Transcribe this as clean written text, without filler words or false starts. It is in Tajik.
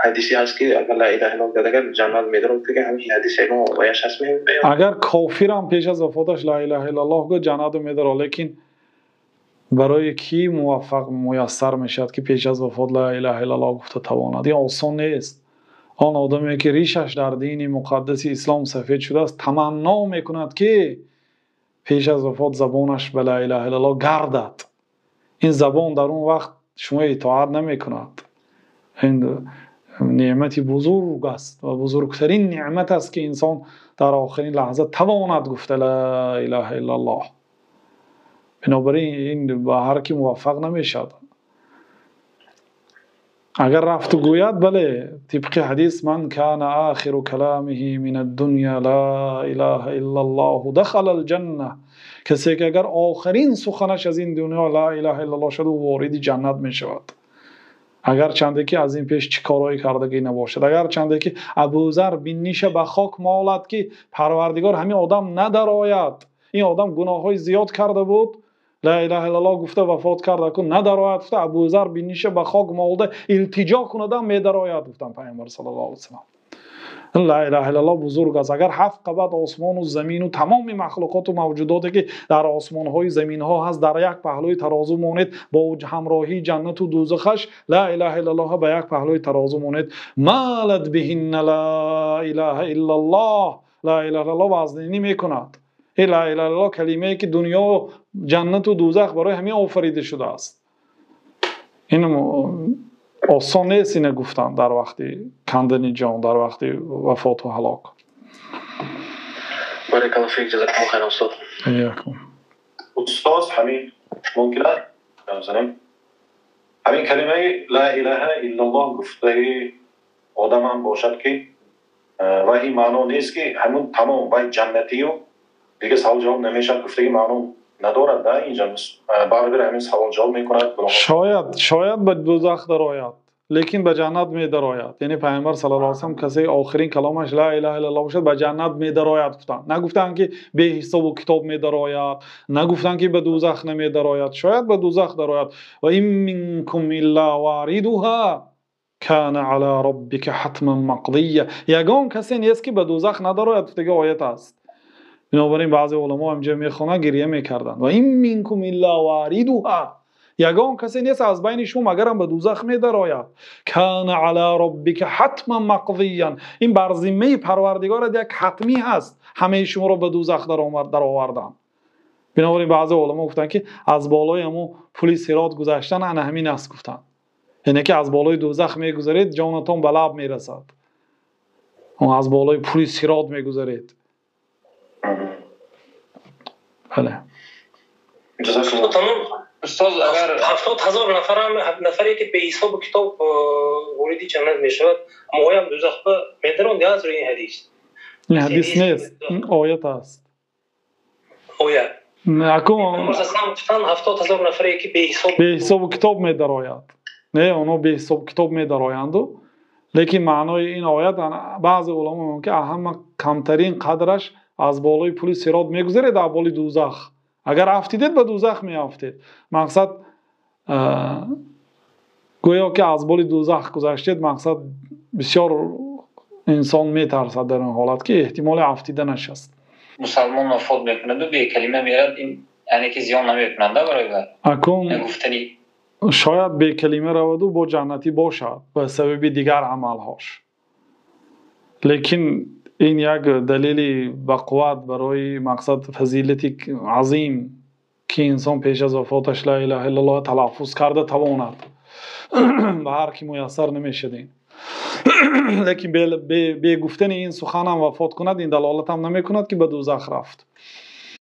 Ҳадисе ҳаст, ки агар ла илаҳа иллаллоҳ гуфт, агар ҷаннат медарад, ки ҳамин ҳадис ягон ваяш ҳаст меояд. Агар кофирам пеш аз вафоташ ла илаҳа иллаллоҳ гуфт, ҷаннат медарад, лекин барои кӣ муваффақ муяссар мешавад, ки пеш аз вафот ла илаҳа иллаллоҳ гуфта тавонад? Ин осон нест. Он одаме ки ришаш дар дини муқаддаси ислом сафед шудааст, таманно мекунад, ки пеш аз вафот забонаш ба ла илаҳа иллаллоҳ гардад. Ин забон дар он вақт шумо итоат намекунад. Ин неъмати бузург аст ва бузургтарин неъмат аст, ки инсон дар охирин лаҳза тавонад гуфта ла илаҳа иллаллоҳ. Бинобар ин ба ҳар ки муваффақ намешавад. Агар рафту гӯяд, бале, тибқи ҳадис ман кана охиру каломиҳи минад-дунё ла илаҳа иллаллоҳ дахалал ҷанна, касе ки агар охирин суханаш аз ин дунё ла илаҳа иллаллоҳ шуд, ӯ вориди ҷаннат мешавад. Агарчанде ки аз ин пеш чӣ корҳое кардагӣ набошад, агарчанде ки Абузар бинниша ба хок молад, ки Парвардигор ҳамин одам надарояд, ин одам гуноҳҳои зиёд карда буд, ла илаҳа иллаллоҳ гуфта вафот карда, ку надарояд гуфта Абузар бинниша ба хок молда илтиҷо кунадам медарояд, гуфтан Пайғамбар саллаллоҳу алайҳи васаллам. Ла илаҳа иллаллоҳ бузург аст. Агар ҳафт қабат осмону замину тамоми махлуқоту мавҷудоте ки дар осмонҳои заминҳо ҳаст дар як паҳлӯи тарозу монед, бо ҳамроҳии ҷаннату дӯзахаш ла илаҳа иллаллоҳ ба як паҳлӯи тарозу монед, малат биҳинна ла илаҳа иллаллоҳ, ла илаҳа иллаллоҳ вазнинӣ мекунад. Ин ла илаҳа иллаллоҳ калимае ки дунё, ҷаннату дӯзах барои ҳамин офарида шудааст. Ин осон нест ина гуфтан дар вақти кандани ҷон, дар вақти вафоту ҳалок. Баракаллоҳу фик, ҷазакумуллоҳу хайран устод. Иякум. Устоз, ҳамин мумкин аст бизанем ҳамин калимаи ла илаҳа иллаллоҳ гуфтаи одамам бошад, ки ва ин маъно нест, ки ҳамун тамом вай ҷаннатию дигар савол ҷавоб намешавад, гуфтаги маъно надорад, да? Инҷа баробар ҳамин савол ҷавоб мекунад. Шояд ба дӯзах дарояд, лекин ба ҷаннат медарояд. Яъне Пайғамбар саллаллоҳу алайҳи васаллам касе охирин каломаш ла илаҳа иллаллоҳ бошад, ба ҷаннат медарояд гуфтанд. Нагуфтанд ки беҳисобу китоб медарояд, нагуфтанд ки ба дӯзах намедарояд. Шояд ба дӯзах дарояд. Ва ин минкум илла варидуҳа кана ала роббика ҳатман мақдия. Ягон касе нест ки ба дӯзах надарояд, гуфтаги оят аст. Бинобар ин баъзе уламо ҳамҷо мехонанд, гиря мекарданд. Ва ин минкум илла варидуҳа, ягон касе нест аз байни шумо магарам ба дӯзах медарояд. Кана ала роббика ҳатман мақдиян, ин бар зиммаи Парвардигорат як ҳатмӣ ҳаст ҳамаи шуморо ба дӯзах даровардан. Бинобар ин баъзе уламо гуфтанд, ки аз болои ҳамун пули сирот гузаштан ана ҳамин аст гуфтанд. Яъне ки аз болои дӯзах мегузаред, ҷонатон ба лаб мерасад. Аз болои пули сирот мегузаред. Бале. Устоз, агар 70,000 нафарам нафаре ки беҳисобу китоб вориди ҷаннат мешавад, моям дӯзах ба медаронд аз рӯи ин ҳадис? Ин ҳадис нест, ин оят аст. Оят. Акун гуфтан 70,000 нафаре ки беҳисоб беҳисобу китоб медарояд. Не, онҳо беҳисобу китоб медароянду, лекин маънои ин оят баъзе уламо мегӯянд, ки ҳама камтарин қадраш аз болои пули сирот мегузаред, аз болои дӯзах. Агар афтидед, ба дӯзах меафтед. Мақсад гӯё ки аз боли дӯзах гузаштед, мақсад бисёр инсон метарсад дар ин ҳолат, ки эҳтимоли афтиданаш аст. Мусалмон вафот мекунаду бекалима мерад, ин яъне ки зиён намекунад барои вай? Акун гуфтани шояд бекалима раваду бо ҷаннатӣ бошад ба сабаби дигар амалҳош, лекин ин як далели бақувват барои мақсад фазилати азим, ки инсон пеш аз вафоташ ла илаҳа иллаллоҳ талаффуз карда тавонад. Ба ҳар ки муяссар намешад ин. Лекин бе гуфтани ин суханам вафот кунад, ин далолатам намекунад, ки ба дӯзах рафт.